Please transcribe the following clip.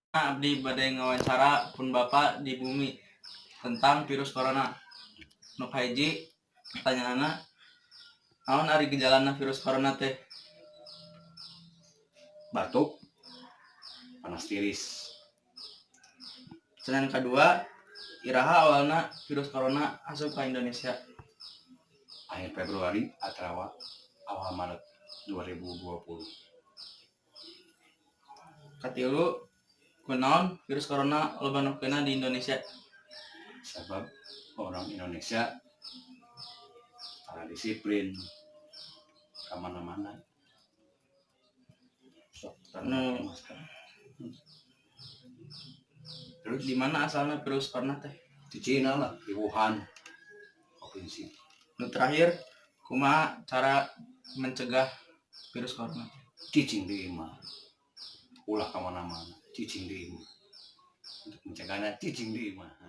Abdi bade ngawancara pun Bapak di bumi tentang virus corona. Nu kahiji pertanyaanna, naon ari gejalana virus corona teh? Batuk, panas tiris. Pertanyaan kedua, iraha awalna virus corona asup ka Indonesia? Akhir Februari atau awal Maret 2020. Katilu, kunaon virus corona loba nu keuna di Indonesia? Sebab orang Indonesia tara disiplin kemana-mana sok tara Nu. Pakai masker. Terus? Di mana asalna virus corona teh? Di Cina lah, di Wuhan provinsi. Nu terakhir, kumaha cara mencegah virus corona? Cicing di imah, ulah kemana-mana, cicing di imah. Untuk mencegahnya, cicing di imah.